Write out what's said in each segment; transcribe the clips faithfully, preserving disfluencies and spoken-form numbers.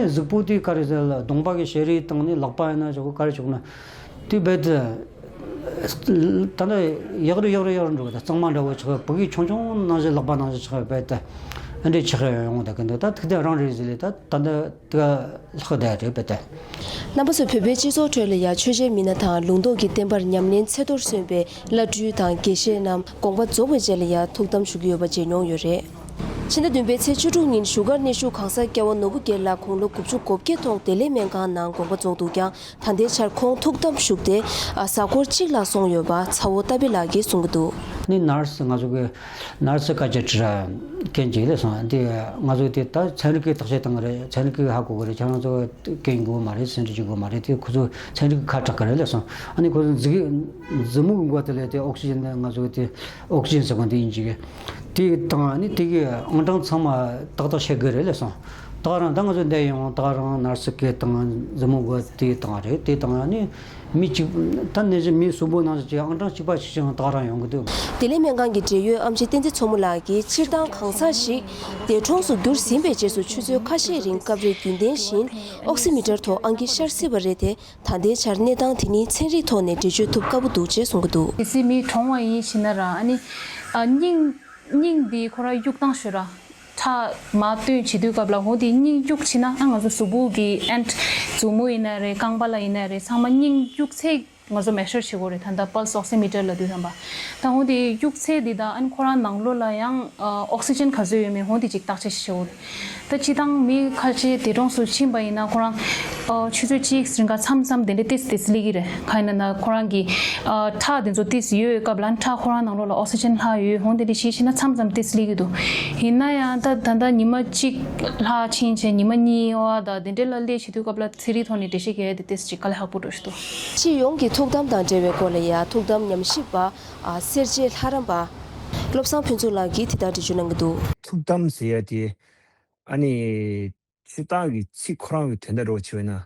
གཟུགས་པོ་དེ་ག་རེ་ཟེར་ལ། གདོང་པ་གི་ཞལ་རས་དང་ནི་ལག་པ་ཡིན་ན་ཆོག་གི། ག་རེ་ཆོག་ན་དེ་རྦད་དེ་ད་ནི་ཡག་རུ་ཡག་རུ་ཡག་རུ་འགྲོ་གི། ད་གཙང་མ་འདྲ་བོ་ཆགས། བུ་གུ་ཆུང་ཆུང་ནང་བཞིན་ལག་པ་ནང་བཞིན་ཆགས། རྦད་དེ་ཨ་འདྲས་ཆགས་ཡོང་། ད་གི་འདི་ད་ཐུག་དེ་རང་རེད་ཟེར་ལེ། ད་ད་འདི་དེ་ག་ལྷག་བསྡད་རེད་རྦད་དེ། རྣམ་པ་ཚོས་བོད་པའི་སྤྱི་ཚོགས་ཁྲོད་ལ་ཡང་ཆོས་བྱེད་མི་སྣ་དང་ལུང་རྟོགས་ཀྱི་བསྟན་པར་ཉམས་ལེན་ཚད་མཐོར་སོན་པའི་བླ་སྤྲུལ་དང་དགེ་བཤེས་རྣམས་དགོངས་པ་རྫོགས་པའི་རྗེས་ལ་ཡང་ཐུགས་དམ་ཞུ་གི་ཡོད་པ་མཇལ་མྱོང་ཡོད་རེད། ཕྱི་ཟླ་བདུན་པའི་ཚེས་བཅུ་དྲུག་ཉིན་བཞུགས་སྒར་གནས་བཞུགས་གང་ཟག་སྐྱབས་བ་ནོར་བུ་རྒྱལ་ལགས་དགུང་ལོ་དགུ་བཅུ་གོ་བརྒྱད་ཐོག་བདེ་ལེགས་སྨན་ཁང་ནང་དགོངས་པ་རྫོགས་འདུག་ཀྱང་། ད་ལྟའི་ཆར་ཁོང་ཐུགས་དམ་བཞུགས་ཏེ་གཟའ་འཁོར་གཅིག་ལྷག་སོང་ཡོད་པ་ཚ་བོ་ཏ་པི་ལགས་ཀྱིས་གསུང་གི་འདུག་ནི་ནར་སི། ང་ཚོ་གི་ནར་སི་བཀའ་བཅད་ཁྲི་ར་མཁན་ཅིག་ལས་སོང་། འདི་ང་ཚོ་དེ་ད་ཚན་རིག་གི་བརྟག་དཔྱད་བཏང་གི་རེད། ཚན་རིག་གི་ཧ་གོ་གི་རེད། ཁྱེད་རང་ཚོ་མཁན་དགོས་མ་རེད། ཚན་རིག་བྱེད་དགོས་མ་རེད། དེ་ཁོ་ཚོ་ཚན་རིག་གི་ཁ་གྲག་གི་རེད་ལས་སོང་། ཨ་ནི་ཁོ་ཚོ་མཛུ་གུ་མཛུ་གུ་མགོ་དེ་ལས་དེ་ཨོག་སི་ཇན་དེ་ང་ཚོ་དེ་ཨོག་སི་ཇན་ཟེར་གོ་འདི་ཡིན་ཅིག་གི་དེ་དང་ནི་དེ་གི་ཨང་གྲངས་ཚང་མ་ཏག་ཏག་བཤད་གི་རེད་ལས་སོང་། ད་ག་རང་ད་ང་ཚོ་འདི་ཡོང་ད་ག་རང་ནར་སི་གི་དང་མཛུ་གུ་མགོ་དེ་དང་རེད། དེ་དང་ནི། མི་གཅིག་ད་ནད་གཞི་མི་གསུམ་པོ་ནང་བཞིན་གྱི་ཨང་གྲངས་གཅིག་པ་ཞིག་ཅིག་ད་ག་རང་ཡོང་གི་འདུག་བདེ་ལེགས་སྨན་ཁང་གི་འབྲེལ་ཡོད་ཨེམ་ཆི་བསྟན་འཛིན་མཚོ་མོ་ལགས་ཀྱིས་སྤྱིར་བཏང་གང་ཟག་ཞིག་འདས་གྲོངས་སུ་གྱུར་ཟིན་པའི་རྗེས་སུ་ཆུ་ཚོད་ཁ་ཤས་རིང་སྐབས་རེ་རྒྱུན་ལྡན་བཞིན་ཨོག་སི་མི་ཊར་ཐོག་ཨང་ཀི་ཤར་སྲིད་པ་རེད་དེ། ད་ལྟའི་ཆར་གནས་སྟངས་དེ་ནི་ཚན་རིག་ཐོག་ནས་འགྲེལ་བརྗོད་ཐུབ་དཀའ་པོ་འདུག་ཅེས་གསུང་གི་འདུག་གལ་སྲིད་མི་གྲོངས་པ་ཡིན་ཕྱིན་ན་ར། ཨ་ནི་ཨ་སྙིང་སྙིང་འདི་ཁོ་རང་གཡུག་སྟངས་ཤོད་ར། ཁྲག་མར་བཏོན་བྱེད་དུས་སྐབས་ལ་འོ་དེ་སྙིང་གཡུག་བྱས་ན། ཨ་ང་ཚོ་གཟུགས་པོ་གི་ཨེན་ཊི་མཛུབ་མོ་ཡིན་ན་རེད། རྐང་པ་ལ་ཡིན་ན་རེད། ཚང་མ་སྙིང་གཡུག་ཚད་ང་ཚོ་མེ་ཤར་བྱེད་དགོས་རེད། ད་ལྟ་པལ་སི་ཨོག་སི་མི་ཊར་ལབ་དུས་ཙམ་པ། ད་འོ་དེ་གཡུག་ཚད་འདི་དང་ཨ་ནི་ཁོ་རང་ནང་ལོགས་ལ་ཡང་ཨོག་སི་ཇན་ག་ཚོད་ཡོད་མེད་འོ་དེ་ཅིག་བརྟག་དཔྱད་བྱེད་དགོས་རེད། ད་སྤྱིར་བཏང་མི་ཁ་ཤས་འདས་གྲོངས་སུ་ཕྱིན་པ་ཡིན་ན་ཁོ་རང་ཨ་ཆུ་ཚོད་གཅིག་རིང་ག་མཚམས་མཚམས་དེ་འདྲའི་ཏོག་ཙམ་ཏོག་ཙམ་སླེབས་ཀྱི་རེད། གང་ཡིན་ན་ན་ཁོ་རང་གི་ཨ་ཁྲག་དེ་ཚོ་ཏོག་ཙམ་ཡོད་སྐབས་ལ་ཁྲག་ཁོ་རང་ནང་ལོགས་ལ་ཨོག་སི་ཇན་ལྷག་ཡོད་འོང་དེ་འདྲ་ཞིག་ཕྱིན་ན་མཚམས་མཚམས་ཏོག་ཙམ་སླེབས་ཀྱི་འདུག་ཡིན་ན་ཡང་ད་ད་ལྟ་ཉི་མ་གཅིག་ལྷག་ཕྱིན་བྱས་ཉི་མ་གཉིས་པ་དང་དེ་འདྲའི་ལ་སླེབས་བྱེད་དུས་སྐབས་ལ་ཚན་རིག་ཐོག་ནས་འགྲེལ་བཤད་རྒྱག་ཡ་དེ་ཏོག་ཙམ་ཅིག་དཀའ་ལས་ཁག་པོ་འགྲོ་བཞིན་འདུག་སྤྱི་ཡོངས་ཀྱི་ཐུགས་དམ་དང་འབྲེལ་བའི་སྐོར་ལ་ཡང་ཐུགས་དམ་ཉམས་ཞིབ་པ་ཨ་སེར་བྱེས་ལྷ་རམས་པ་བློ་བཟང་ཕུན་ཚོགས་ལགས་ཀྱིས་དེ་ལྟར་འགྲེལ་བརྗོད་གནང་གི་འདུག་ཐུགས་དམ་ཟེར་ཡ་དེ་ཨ་ནི་སྤྱིར་བཏང་གི་ཚིག་ཁོ་རང་གི་དོན་དག་འདྲ་བོ་བྱས་པ་ན། ཨ་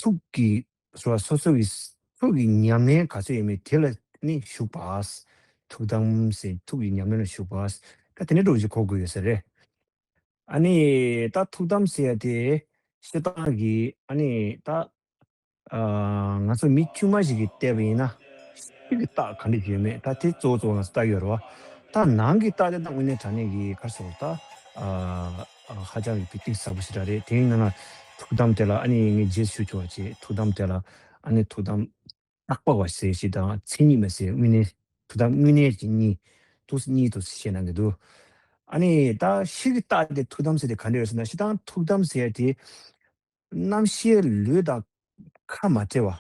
ཐུགས་ཀྱི་སོ་སོ་གི་ཐུགས་ཀྱི་ཉམས་ལེན་ག་ཚོད་ཡོད་མེད་དེ་ལ་ནི་ཞུགས་པ། ཐུགས་དམ་ཟེར་ཐུགས་ཀྱི་ཉམས་ལེན་ལ་ཞུགས་པ། ད་དེ་འདྲ་འདྲ་བོ་ཞིག་གོ་དགོས་ཡོད་ས་རེད། ཨ་ནི་ད་ཐུགས་དམ་ཟེར་ཡ་དེ་སྤྱིར་བཏང་གི་ཨ་ནི་ད་ཨ་ང་ཚོ་མི་དཀྱུས་མ་ཞིག་གིས་བལྟས་པ་ཡིན་ན་ཤི་གི་རྟགས་ག་འདྲ་ཡོད་མེད་ད་དེ་གཙོ་བོ་གཙོ་བོ་ང་ཚོ་ལྟ་ཡོད་རེད་བ། ད་ནང་གི་རྟགས་དེ་ད་དངོས་གནས་དྲང་གནས་ཀྱི་ག་རེ་ཟེར་དགོས་རེད། ད་ཨ་ཧ་ཅང་གི་གཏིང་ཟབ་པོ་ཞིག་རང་རེད། དེ་ཡིན་ན་ཐུགས་དམ་དེ་ལ་ཨ་ནི་ངས་རྗེས་སུ་ཞུ་ཆོག་པ་བྱས། ཐུགས་དམ་དེ་ལ་ཨ་ནི་ཐུགས་དམ་བརྟག་པ་བ་ཟེར་ཞིག་དང་མཚན་ཉིད་མ་ཟེར་དངོས་གནས་ཐུགས་དམ་དངོས་གནས་ཀྱི་གཉིས་དུས་གཉིས་དུ་བཤད་གནང་གི་འདུག་ཨ་ནི་ད་ཤི་གི་རྟགས་དེ་ཐུགས་དམ་ཟེར་དེ་ག་འདྲ་ཡོད་ཟེར་ན། སྤྱིར་བཏང་ཐུགས་དམ་ཟེར་དེ་རྣམ་ཤེས་ལུས་དང་ཁ་མ་བྲལ་བ།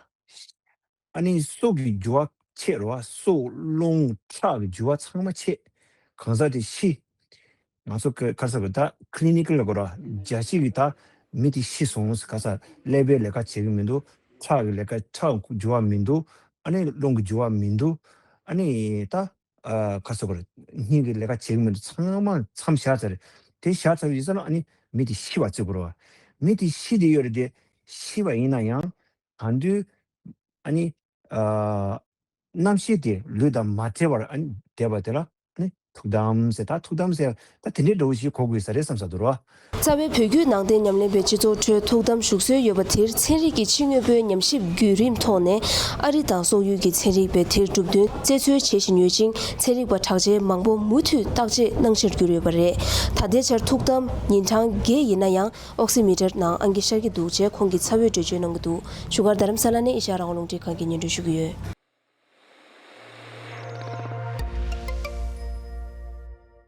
ཨ་ནི་སྲོག་གི་རྒྱུ་བ་ཆད་རེད་བ། སྲོག་རླུང་ཁྲག་གི་རྒྱུ་བ་ཚང་མ་ཆད། གང་ཟག་དེ་ཤི། ང་ཚོ་ག་ག་རེ་ཟེར་དགོས་རེད། ད་ཀི་ལི་ནི་ཀལ་ལ་གོ་ར་འཇའ་ཤི་གི་ད་མི་དེ་ཤི་སོང་ཟེར། ག་ས་ཀླད་པའི་ལས་ཀ་བྱེད་གི་མི་འདུག་ཁྲག་གི་ལས་ཀ་ཁྲག་རྒྱུ་བ་མི་འདུག་ཨ་ནི་རླུང་གི་རྒྱུ་བ་མི་འདུག་ཨ་ནི་ད་ཨ་ག་རེ་ཟེར་དགོས་རེད། སྙིང་གི་ལས་ཀ་བྱེད་གི་མི་འདུག་ཚང་མ་མཚམས་བཞག་ཚར་རེད། དེ་བཞག་ཚར་བའི་རྗེས་ལ་ཨ་ནི་མི་དེ་ཤི་བ་བརྩི་དགོས་རེད་བ། མི་དེ་ཤི་དེ་ཡོད་རེད་དེ། ཤི་བ་ཡིན་ན་ཡང་གང་དུས་ཨ་ནི་ཨ་རྣམ་ཤེས་དེ་ལུས་དང་མ་བྲལ་བར་ཨ་ནི་བསྡད་པ་དེ་ལ་ཨ་ནི་ཐུགས་དམ་ཟེར། ད་ཐུགས་དམ་ཟེར་ད་དེ་འདྲའི་འདྲ་བོ་ཞིག་གོ་དགོས་ས་རེད་བསམ་ས་འདུག་ར། རྩ་བའི་བོད་བརྒྱུད་ནང་བསྟན་ཉམས་ལེན་པའི་སྤྱི་ཚོགས་ཁྲོད་ཐུགས་དམ་བཞུགས་སྲོལ་ཡོད་པ་དེར་ཚན་རིག་གི་ཕྱི་དངོས་པོའི་ཉམས་ཞིབ་བརྒྱུད་རིམ་ཐོག་ནས་ཨ་རི་དང་སོག་ཡུལ་གྱི་ཚན་རིག་པས་དེར་གྲུབ་དོན་རྩད་འཚོལ་བྱེད་བཞིན་ཡོད་ཅིང་། ཚན་རིག་པ་གྲགས་ཅན་མང་པོ་མུ་མཐུད་བརྟག་དཔྱད་གནང་འཆར་གྱུར་ཡོད་པ་རེད། ད་ལྟའི་ཆར་ཐུགས་དམ་ཉིན་གྲངས་བརྒྱད་ཡིན་ན་ཡང་ཨོག་སི་མི་ཊར་ནང་ཨང་ཀི་ཤར་གྱི་འདུག་ཅེས་ཁོང་གིས་ཚ་བོས་འགྲེལ་བརྗོད་གནང་གི་འདུག་བཞུགས་སྒར་རྡ་རམ་ས་ལ་ནས་ཨེ་ཤ་ཡ་རང་དབང་རླུང་འཕྲིན་ཁང་གིས་སྙན་སྒྲོན་ཞུ་གི་ཡོད།